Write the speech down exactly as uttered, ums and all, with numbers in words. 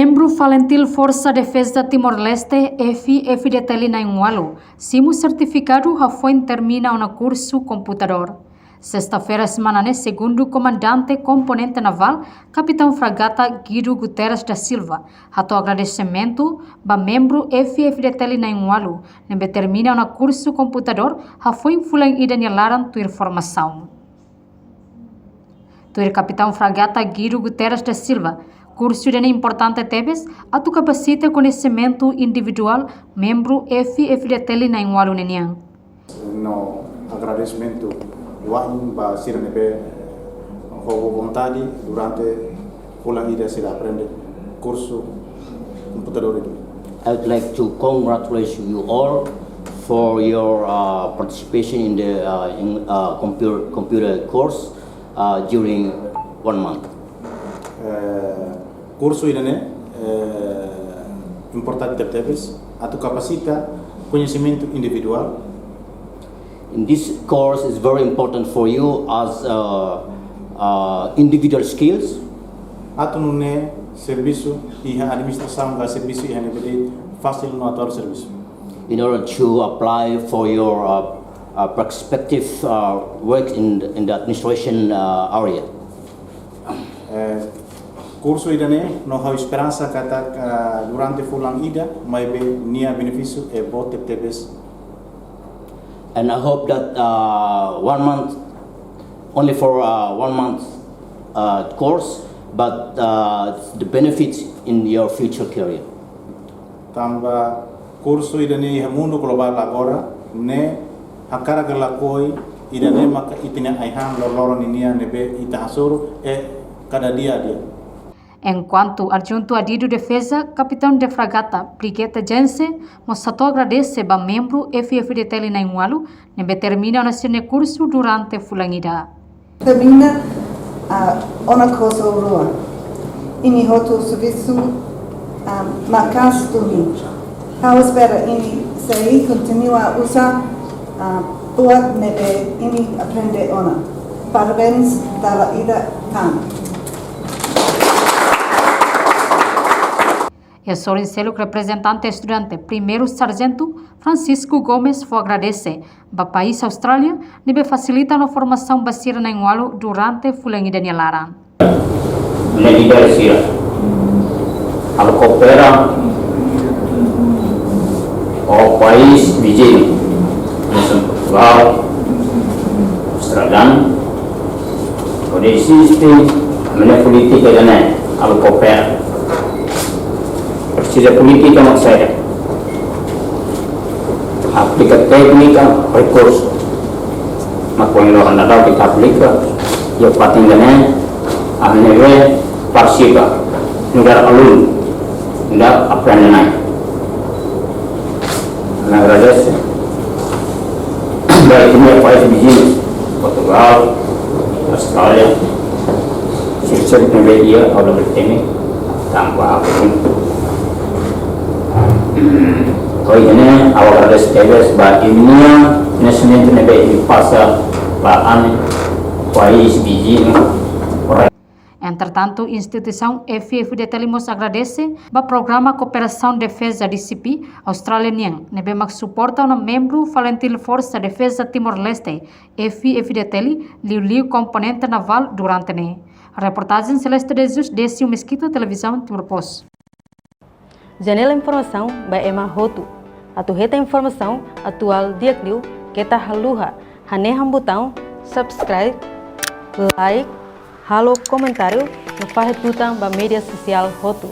Membru FALINTIL Forsa Defeza Timor-Leste, F-FDTL na'in-ualu, simu sertifikadu hafoin termina ona kursu komputadór. Sesta-feira semana ne'e, segundu komandante komponente navál, Kapitaun Fragata Guido Guterres da Silva, hato'o agradesimentu ba membru F-FDTL na'in-ualu ne'ebé termina ona kursu komputadór hafoin fulan ida nia laran tuir formasaun. Tuir Kapitaun Fragata Guido Guterres da Silva, kursu ida-ne'e importante tebes atu kapasita koñesimentu individuál membru F-FDTL na'in-ualu ninian. No agradesimentu wa'in ba sira ne'ebé ho vontade durante fulan ida sira aprende kursu komputadór ini. I would like to congratulate you all for your uh, participation in the uh, in, uh, computer, computer course uh, during one month. Eh, kursu ida-ne'e eh, importante tebes atu kapasita koñesimentu individuál. And this course is very important for you as uh, uh, individual skills. Atu nune'e servisu iha administrasaun ka servisu iha ne'ebé de'it fasil no atu halo servisu. In order to apply for your uh, uh, prospective uh, work in, in the administration uh, area. Eh, kursu ida-ne'e no ha'u esperansa katak eh, durante fulan ida maibé nia benefísiu é boot tebes. And I hope that uh, one month, only for uh, one month uh, course, but uh, the benefits in your future career. Tanba kursu ida-ne'e iha mundu globál agora ne'e hakarak ka lakohi ida-ne'e maka ita-nia ai-han loroloron ninian ne'ebé ita hasoru iha kada dia-dia. Enkuantu Adjuntu Adidu Defeza, Kapitaun de Fragata Brigitte Jensen, mós hato'o agradese ba membru F-FDTL na'in-ualu ne'ebé termina ona sira-nia kursu durante fulan ida. Termina uh, ona kursu rua. Imi hotu servisu uh, maka'as duni. Ha'u espera imi sei kontinua uza uh, buat ne'ebé imi aprende ona. Parabéns dala ida tan. Iha sorin seluk, reprezentante estudante, Primeiru Sarjentu Francisco Gomes fó agradese ba país Austrália ne'ebé fasilita ona formasaun ba sira na'in-ualu durante fulan ida nia laran. Ne'e líder sira atu koopera ho país viziñu, hanesan Portugal, Austrália, hodi eziste maneira polítika ida-ne'e atu koopera. Presiza polítika mak saida? Aplika téknika, rekursu. Mak kuandu anda dau kita aplika, iha fatin ida-ne'e, atu nune'e partisipa, nu'udar alunu, nu'udar aprende nai. Ha'u agradese ba ita-nia país viziñu, Portugal, Austrália, sira seluk ne'ebé iha ha'u la bele temi tanba ha'u. Ha'u ida-ne'e ha'u agradese tebes ba imi-nia koñesimentu ne'ebé imi pasa ba ami país viziñu. Entretantu, instituisaun F-FDTL mós agradese ba Programa Kooperasaun Defeza D C P Austrália nian, ne'ebé mak suporta ona membru FALINTIL Forsa Defeza Timor-Leste, F-FDTL, liuliu komponente navál durante ne'e. Reportajen Celeste de Jesus, Décio Mesquita, Televizaun Timor Post. Janela informasaun ba ema hotu. Atu hetan informasaun atuál di'ak liu, keta haluha hanehan butaun subscribe, like, halo komentáriu no fahe tutan ba média sosiál hotu.